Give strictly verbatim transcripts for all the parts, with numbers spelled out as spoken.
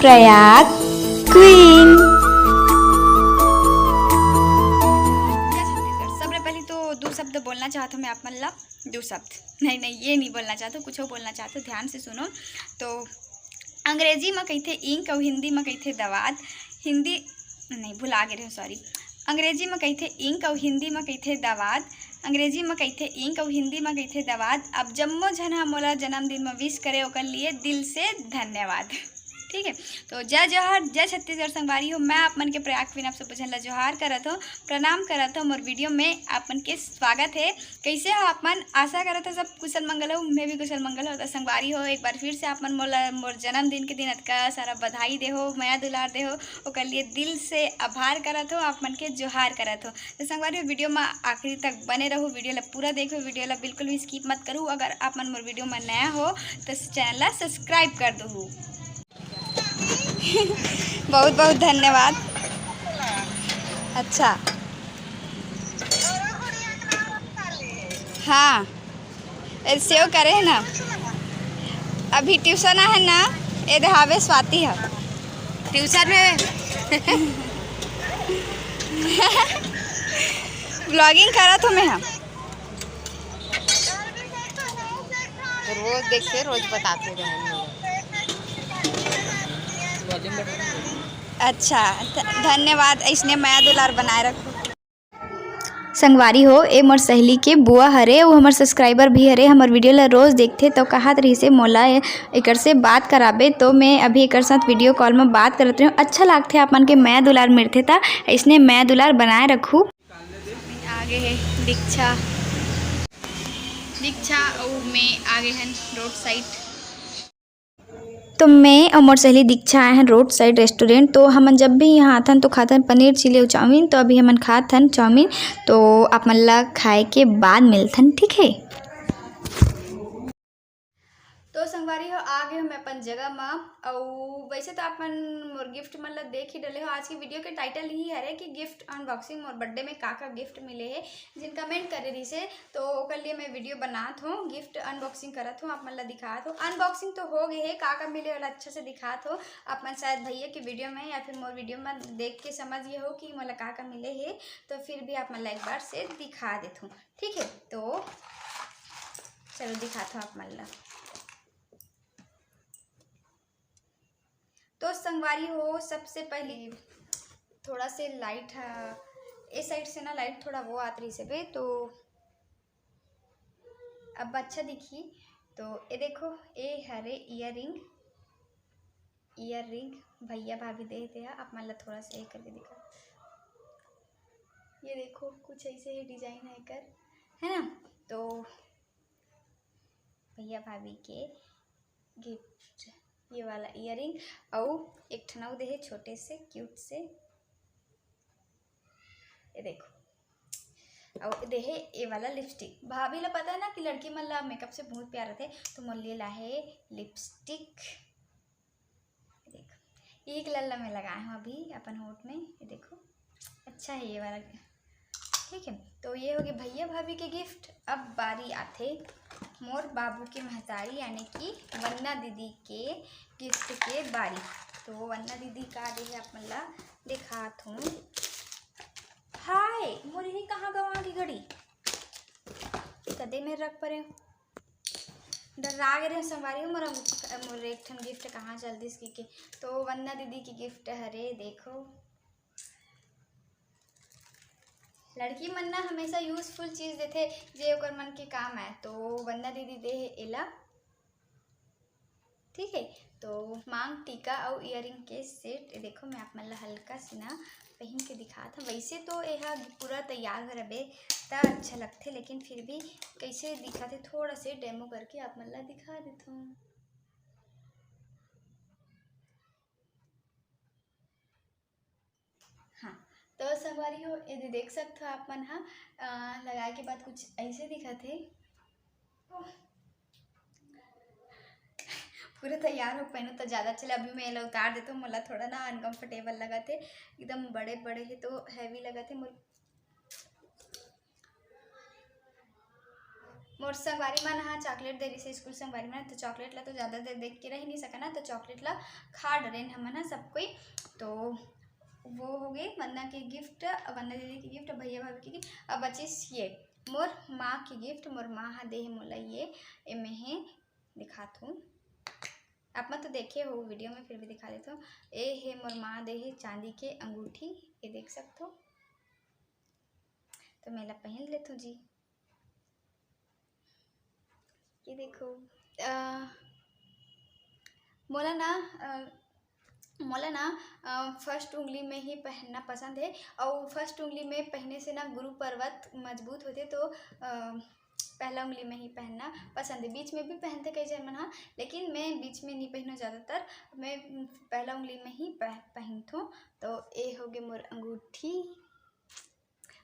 Prayag queen. Chhattisgarh. सबले पहले तो दो शब्द बोलना चाहत हूँ मैं आप मन ला। दो शब्द नहीं, नहीं, ये नहीं बोलना चाहत हूँ, कुछ और बोलना चाहत हूँ, ध्यान से सुनो। तो अंग्रेजी में कहिथे इंक और हिंदी में कहिथे दवात। हिंदी नहीं, भुला गए रहे, सॉरी। अंग्रेजी में कहिथे इंक और हिंदी में कहिथे दवात। अंग्रेजी में कहिथे इंक और हिंदी में कहिथे दवात। अब जम्मो झन ह मोला जन्मदिन में विश करे, ओकर लिए दिल से धन्यवाद। ठीक है, तो जय जोहार, जय छत्तीसगढ़ संगवारी हो। मैं आप मन के प्रयाग क्वीन आप सब झन ला जोहार करत हो, प्रणाम करत हो। मोर वीडियो में आप मन के स्वागत है। कैसे हो आप मन? आशा करत हो सब कुशल मंगल हो, मैं भी कुशल मंगल हो। तो संगवारी हो, एक बार फिर से आप मन मोला मोर जन्मदिन के दिन अतका सारा बधाई दे हो, मया दुलार दे हो, ओकर लिए दिल से आभार करत हो, आप मन के जोहार करत हो। तो संगवारी हो, वीडियो में आखिरी तक बने रहू, वीडियो ला पूरा देखो, वीडियो ला बिल्कुल भी स्किप मत करू। अगर आप मन मोर वीडियो में नया हो तो चैनल ला सब्सक्राइब कर दू। बहुत बहुत धन्यवाद। अच्छा, हाँ, ए सेव करे है ना। अभी ट्यूशन आहे ना, ए देहावे स्वाति ह। ट्यूशन में ब्लॉगिंग करत हो मैं हम। रोज देखते, रोज बताते रहेंगे। अच्छा, ध-, धन्यवाद, ऐसने मया दुलार बनाए रखो। संगवारी हो, ए मोर सहेली के बुआ हरे, वो हमर सब्सक्राइबर भी हरे, हमर वीडियो ला रोज देखथे, तो कहत रहिसे मोला ए-, एकर से बात कराबे, तो मैं अभी एकर साथ वीडियो कॉल में बात करत रही हूँ। अच्छा लागथे आप मन के मया दुलार मिलथे, त ऐसने मया दुलार बनाए रखू। आगे है दीक्षा, दीक्षा अउ मैं आगे हन रोड साइड। तो मैं अउ मोर सहेली दीक्षा आए हन रोड साइड रेस्टोरेंट। तो हमन जब भी यहाँ आथन तो खाथन पनीर चिली अउ चाउमीन। तो अभी हमन खाथन चाउमीन, तो आप मन ला खाए के बाद मिलथन, ठीक है? तो संगवारी हो, आ गए हो मैं अपन जगह मा। अउ वैसे तो आप मन मोर गिफ्ट मन ला देख ही डले हो। आज की वीडियो के टाइटल ही हरे कि गिफ्ट अनबॉक्सिंग, मोर बर्थडे में का का गिफ्ट मिले है, जिन कमेंट करे रहिसे, तो ओकर लिए मैं वीडियो बनात हूँ, गिफ्ट अनबॉक्सिंग करत हूँ, आप मन ला दिखात हूँ। अनबॉक्सिंग तो हो गए है, का का मिले वाला अच्छा से दिखात हूँ। आप मन शायद भैया के वीडियो में या फिर मोर वीडियो में देख के समझ गए हो कि मोला का का मिले है, तो फिर भी आप मन ला एक बार से दिखा देत हूँ, ठीक है? तो चलो दिखात हूँ आप मन ला। तो संगवारी हो, सबसे पहले थोड़ा से लाइट ह, ए साइड से ना लाइट थोड़ा वो आत रहिसे बे, तो अब अच्छा दिखी। तो ये देखो, ये हरे ईयररिंग, ईयररिंग भैया भाभी दे हे, आप मन ला थोड़ा सा ये करके दिखा। ये देखो, कुछ ऐसे ही डिजाइन है कर, है ना? तो भैया भाभी के गिफ्ट, ये वाला ईयररिंग, अउ एक ठन अउ देहे छोटे से क्यूट से, ये देखो, अउ देहे ये वाला लिपस्टिक। भाभी ला पता है ना कि लड़की मन ला मेकअप से बहुत प्यार रथे, तो मोर लिए लाहे लिपस्टिक। देखो, ये कलर ला मैं लगाए हूँ अभी अपन होठ में, ये देखो, अच्छा है ये वाला। ठीक है, तो ये हो गए भैया भाभी के गिफ्ट। अब बारी आथे मोर बाबू के महतारी यानी कि वन्ना दीदी के गिफ्ट के बारी। तो वन्ना दीदी का दे है आप मन ला दिखात हूँ। हाय, मोर ये कहाँ गवा गे घड़ी? कदे में रख परे, डर्रा गे रहे संगवारी हो, मोर, मोर एक ठन गिफ्ट कहाँ चल दिस कहिके। तो वन्ना दीदी के गिफ्ट हरे, देखो। लड़की मन ना हमेशा यूजफुल चीज देथे, जे ओकर मन के काम आए। तो वंदना दीदी दे हे एला, ठीक है। तो मांग टीका अउ ईयररिंग के सेट, ये देखो, मैं आप मन ला हल्का सी ना पहन के दिखात हूँ। वैसे तो एहा पूरा तैयार हो रहे त अच्छा लगथे, लेकिन फिर भी कैसे दिखत हे, थोड़ा से डेमो करके आप मन ला दिखा देत हूँ। हाँ, तो संगवारी हो, यदि देख सकत हो आप मन ह, अ, लगाए के बाद कुछ ऐसे दिखत हे। पूरा तैयार हो पहनो तो ज़्यादा अच्छा ले। अभी मैं एला उतार देत हूँ, मोला थोड़ा ना अनकंफर्टेबल लगत हे, एकदम बड़े बड़े हे तो हैवी लगत हे मोर। मोर संगवारी मन ह चॉकलेट दे रहिस हे, स्कूल संगवारी मन, तो चॉकलेट ला तो ज़्यादा देर देख के रह नहीं सकन ना, तो चॉकलेट ला खा डरेन हमन ह सब कोई। तो वो हो गए वंदना के गिफ्ट, वंदना दीदी के गिफ्ट, भैया भाभी के गिफ्ट। अब बचिस ये मोर माँ के गिफ्ट, मोर माँ ह दे हे मोला ये, एमे हे, दिखात हूँ। आप मन तो देखे हो वीडियो में, फिर भी दिखा देत हूँ। ए हे मोर माँ दे हे चांदी के अंगूठी, ये देख सकत हो। तो मैं ला पहन लेत हूँ जी। ये देखो, अ, मोला ना, अ, मोला ना, अ, फर्स्ट उंगली में ही पहनना पसंद है, और फर्स्ट उंगली में पहने से ना गुरु पर्वत मजबूत होते, तो, अ, पहला उंगली में ही पहनना पसंद है। बीच में भी पहनते कई जन मन हा, लेकिन मैं बीच में नहीं पहनूँ ज़्यादातर, मैं पहला उंगली में ही पह-, पहनथूँ। तो ए हो गए मोर अंगूठी।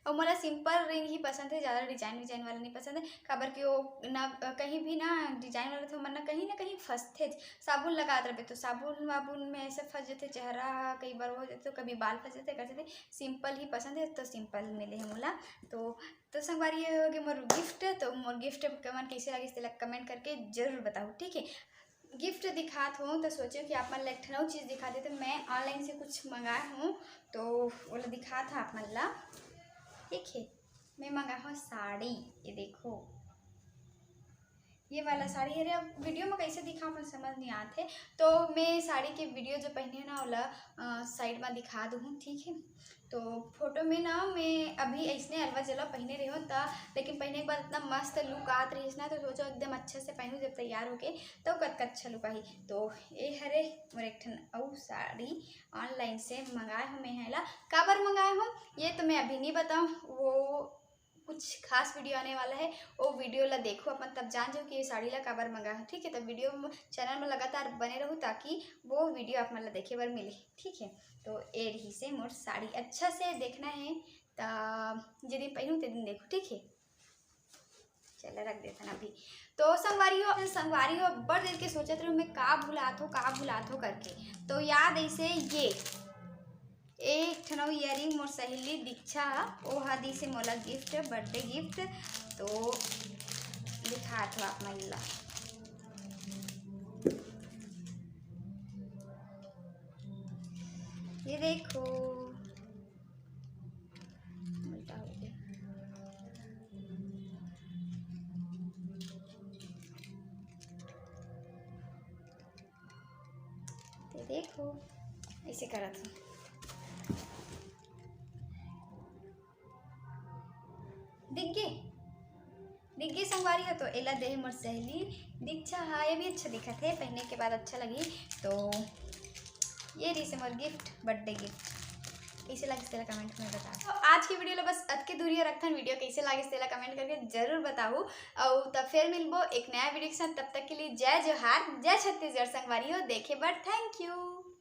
और मोला सिंपल रिंग ही पसंद है, ज़्यादा डिजाइन विजाइन वाला नहीं पसंद है, काबर कि वो ना, कहीं भी ना डिजाइन वाला तो मन ना कहीं ना कहीं फंसथे। साबुन लगात रहे तो साबुन वाबुन में ऐसे फंस जाते, चेहरा कई बार हो जाते, तो कभी बाल फंस जाते, कर जाते। सिंपल ही पसंद है, तो सिंपल मिले है मोला। तो, तो संगवारी, ये हो गए मोर गिफ्ट। तो मोर गिफ्ट मन कैसे लगिस, तेला कमेंट करके जरूर बताओ, ठीक है। गिफ्ट दिखात हूँ तो सोचो कि आप मन ला एक ठन अउ चीज़ दिखा देते। मैं ऑनलाइन से कुछ मंगाए हूँ, तो ओला दिखात हूँ आप मन ला। ठीक है, मैं मंगाए हूँ साड़ी, ये देखो, ये वाला साड़ी। अरे, अब वीडियो में कैसे दिखा, अपन समझ नहीं आते, तो मैं साड़ी के वीडियो जो पहने ना, ओला, अ, साइड में दिखा दूँ, ठीक है। तो फोटो में ना मैं अभी ऐसने अलवा जलवा पहने रही हूँ, त लेकिन पहने के बाद इतना मस्त लुक आत रहिस ना, तो सोचो एकदम अच्छे से पहनूँ जब तैयार होके, तो कतका अच्छा लुक आही। तो ये हरे मोर एक ठन अउ साड़ी, ऑनलाइन से मंगाए हूँ मैं, है ला। काबर मंगाए हूँ, ये तो मैं अभी नहीं बताऊँ, वो कुछ खास वीडियो आने वाला है, वो वीडियो ला देखो अपन, तब जान जाओ कि ये साड़ी ला काबर मंगाए हूँ, ठीक है। तो वीडियो म-, चैनल में लगातार बने रहू, ताकि वो वीडियो आप मन ला देखे बर मिले, ठीक है। तो ये रही से मोर साड़ी, अच्छा से देखना है, त जे दिन पहनू ते दिन देखो, ठीक है। चला रख देथन अभी। तो संगवारी हो, संगवारी हो, बड़ देर के सोचत रहूँ मैं का भुलात हो, का भुलात हो करके। तो याद ऐसे ये एक ठन अउ ईयरिंग मोर सहेली दीक्षा ह, ओ ह दिसे मोला गिफ्ट, बर्थडे गिफ्ट। तो दिखात हो आप मन ला, ये देखो, उल्टा हो गया। ते देखो, ऐसे करत हूँ। दिख गे, दिख गे संगवारी हो। तो एला दे मोर सहेली दीक्षा हा, ये भी अच्छा दिखत है, पहने के बाद अच्छा लगी। तो ये रही से मोर गिफ्ट, बर्थडे गिफ्ट। कैसे लगिस तेला कमेंट में बताओ। तो आज की वीडियो ला बस अतके दूरी रखथन। वीडियो कैसे लगिस तेला कमेंट करके जरूर बताओ। और तब फिर मिलबो एक नया वीडियो के साथ। तब तक के लिए जय जोहार, जय छत्तीसगढ़ संगवारी हो। देखे बर थैंक यू।